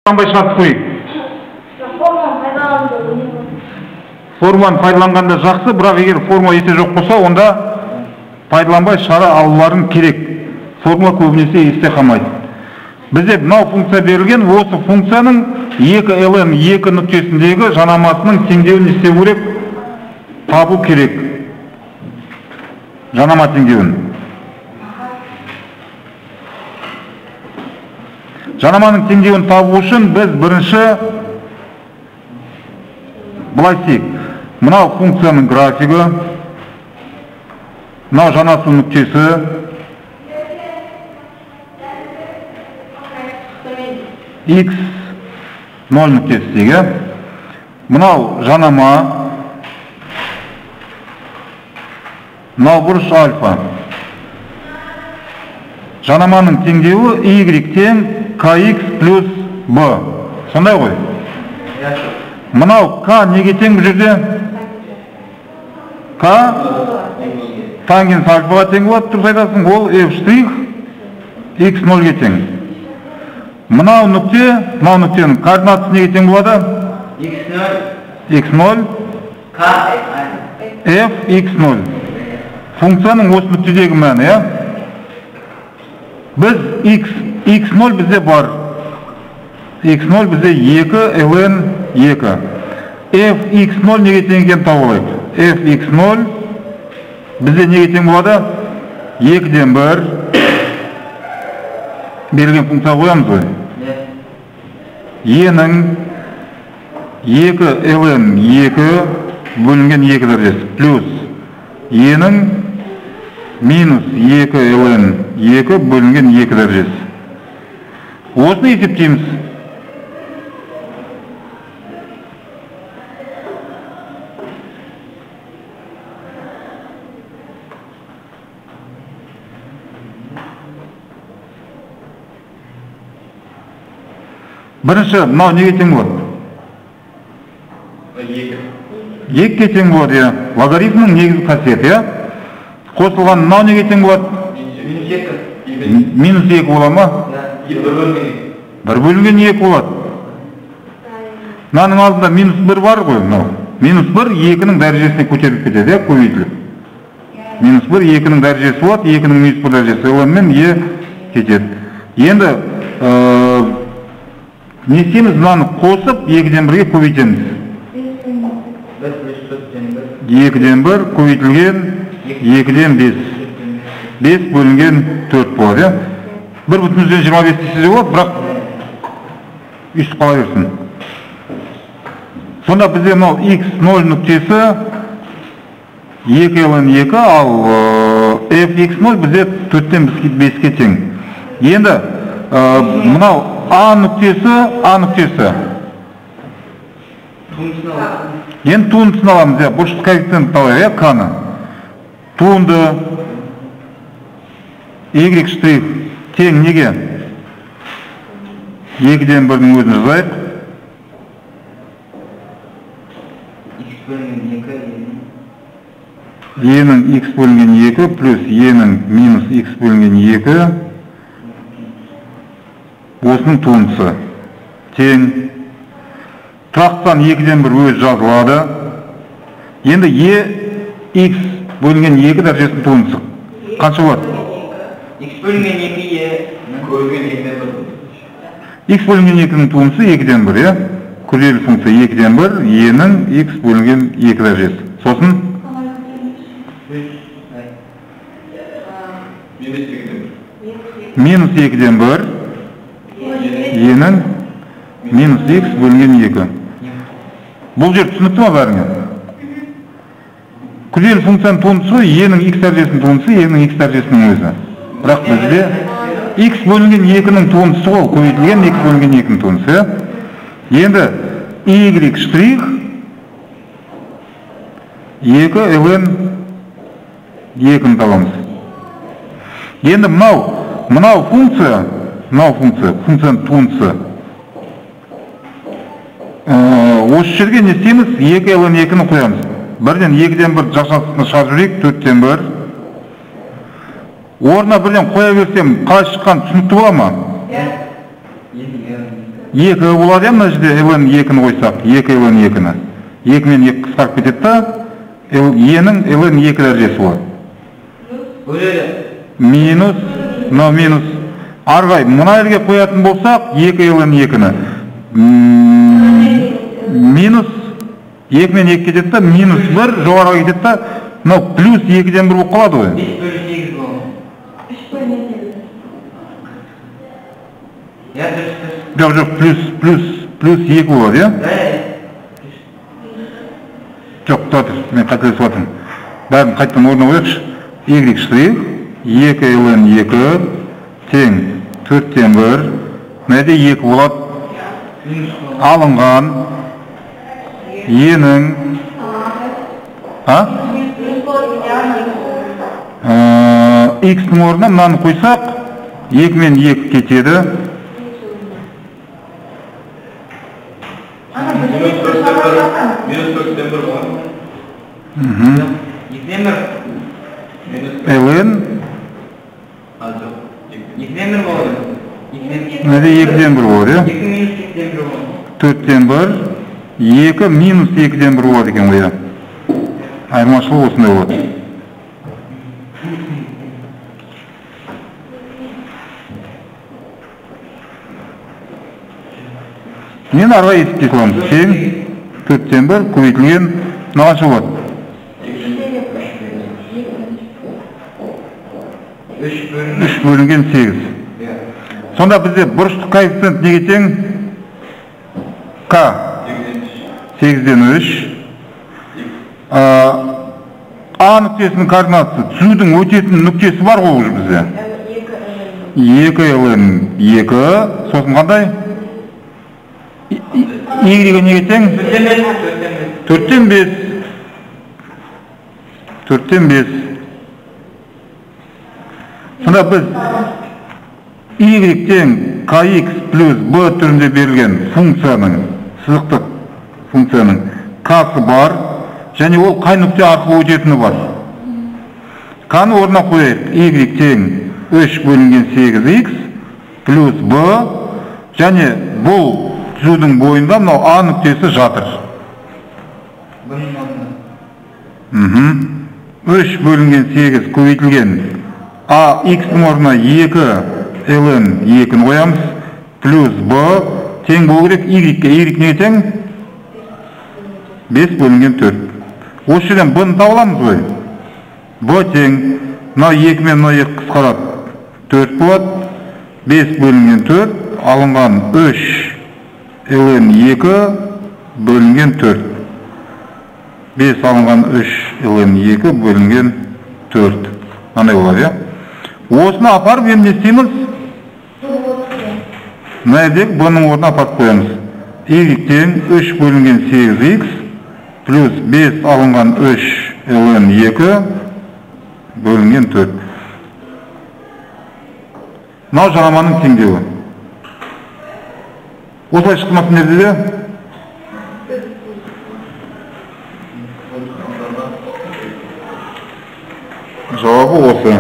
Шығарып көрейік. Формуланы пайдаланғанда жақсы, бірақ егер формула есте жоқ болса, онда пайдаланбай шығара алуларың керек. Формула көбінесе есте қалмайды. Бізде мынау функция берілген, осы функцияның 2 ln 2 нүктесіндегі жанамасының теңдеуін не істеу керек? Табу керек. Жанама теңдеуін. Жанаманың теңдеуін табу үшін біз бірінші былай істейік. Мынау функцияның графигі, мынау жанасу нүктесі, x 0 нүктесі дейік, иә? Мынау жанама, мынау бұрыш альфа. Жанаманың теңдеуі y тең kx плюс b. Сондай ғой? Мынау k неге тең бұл жерде? К тангенс альфаға тең болады, дұрыс айтасың, ол f штрих x 0-ге тең. Мынау нүкте, мынау нүктенің координатасы неге тең болады? X0, K, f x0. Функцияның осы нүктедегі мәні, иә? Біз x0 бізде бар. X0 бізде 2 ln 2. F x0 неге тең екенін тауып алайық. F x0 бізде неге тең болады? 2-ден 1. Берілген функция қоямыз ғой. Е-нің 2 ln 2 бөлінген 2 дәрежесі плюс е-нің минус 2 ln 2 бөлінген 2 дәрежесі. Осыны есептейміз. Бірінші, мынау неге тең болады? 2. 2-ге тең болады, иә. Логарифмнің негізгі қасиеті, иә. Қосылған мынау неге тең болады? Минус 2. Минус 2 бола ма? 1 бөлінген 2 болады. Мынаның алдында минус 1 бар ғой, мынау. Минус 1 2-нің дәрежесіне көтеріліп кетеді, иә, көбейтіліп. Минус 1 2-нің дәрежесі болады, 2-нің минус 1 дәрежесі ln мен e кетеді. Енді не істейміз? Мынаны қосып 2-ден 1-ге көбейтеміз. 2-ден 1 көбейтілген 2-ден 5. 5 бөлінген 4 болады, иә? 1,25 десе де болады, бірақ өйстіп қала берсін. Сонда бізде мынау x0 нүктесі 2 ln 2, ал fx0 бізде 4-тен 5-ке тең. Енді мынау А нүктесі, А нүктесі. Енді туындысын аламыз, иә, бұрыштық коэффициентін алайық, иә, К-ны. Туынды y штрих тең неге? 2-ден 1-дің өзін жазайық. X бөлінген 2, Е-нің x бөлінген 2 плюс Е-нің минус x бөлінген 2 осының туындысы тең. Тұрақты сан 2-ден 1 өзі жазылады. Енді Е x бөлінген 2 дәрежесінің туындысы қанша болады? X бөлінген 2 Е бөлінген 2-ден 1. X бөлінген 2-нің туындысы 2-ден 1, иә? Күрделі функция 2-ден 1, Е-нің x бөлінген 2 дәрежесі. Сосын минус 2-ден 1 Е-нің минус x бөлінген 2. Бұл жер түсінікті ма бәріңе? Күрделі функцияның туындысы Е-нің x дәрежесінің туындысы Е-нің x дәрежесінің өзі. Бірақ бізде x бөлінген 2-нің туындысы ғой, көбейтілген x бөлінген 2-нің туындысы, иә? Енді y штрих 2 ln 2-ні табамыз. Енді мынау функция, функцияның туындысы. Осы жерге не істейміз? 2 ln 2-ні қоямыз. Бірден 2-ден 1 жақшасын шығарып жіберейік, 4-тен 1. Орнына бірден қоя берсем, қалай шыққан түсінікті бола ма? 2 болады, мына жерде ln 2-ні қойсақ, 2 ln 2-ні. 2 мен 2 қысқарып кетеді да, e-нің ln 2 дәрежесі болады. Минус, мынау минус. Ары қарай мына жерге қоятын болсақ, 2 ln 2-ні. Минус 2 мен 2 кетеді да, минус 1 жоғарыға кетеді да, мынау плюс 2-ден 1 болып қалады ғой. 5 бөлі 8 болады. 3 бөлінген 8. Иә, дұрыс, дұрыс. Жоқ, жоқ, плюс 2 болады, иә? Да, иә. Жоқ, тұра тұр, мен қателесіп жатырмын. Бәрін қайтадан орнына қояйықшы. Y штрих 2 ln 2 тең 4-тен 1, мына жерде 2 болады. Алынған e-нің x-ның орнына мынаны қойсақ, 2 мен 2 кетеді. Минус 4-тен 1 болады. 2-ден 1. Ln 2-ден 1 болады. Мына жерде 2-ден 1 болады, иә? 2 минус 2-ден 1 болады. 4-тен 1, 2 минус 2-ден 1 болады екен ғой, иә. Айырмашылығы осындай болады. Мен ары қарай есептей саламыз. Тең 4-тен 1 көбейтілген мына қанша болады? 3 бөлінген 8. Сонда бізде бұрыштық коэффициент неге тең? К. 8-ден 3. А нүктесінің координатасы, түзудің өтетін нүктесі бар ғой уже бізде. 2 ln 2. Сосын қандай? Y неге тең? 4-тен 5. 4-тен 5. Сонда біз Y тең kx плюс b түрінде берілген функцияның, сызықтық функцияның k-сы бар, және ол қай нүкте арқылы өтетіні бар. К-ны орнына қояйық. Y тең 3 бөлінген 8x плюс b, және бұл түзудің бойында мынау А нүктесі жатыр. 3 бөлінген 8 көбейтілген А x-ның орнына 2 ln 2-ні қоямыз, плюс b тең болу керек y-ке. Y неге тең? 5 бөлінген 4. Осы жерден b-ны таба аламыз ғой. B тең мынау 2 мен мынау 2 қысқарады, 4 болады. 5 бөлінген 4 алынған 3 ln 2 бөлінген 4. 5 алынған 3 ln 2 бөлінген 4. Мынандай болады, иә? Осыны апарып енді не істейміз? Мына жердегі b-ның орнына апарып қоямыз. Y тең 3 бөлінген 8x плюс 5 алынған 3 ln 2 бөлінген 4. Мынау жанаманың теңдеуі. Осылай шықты ма сендерде де? Жауабы осы.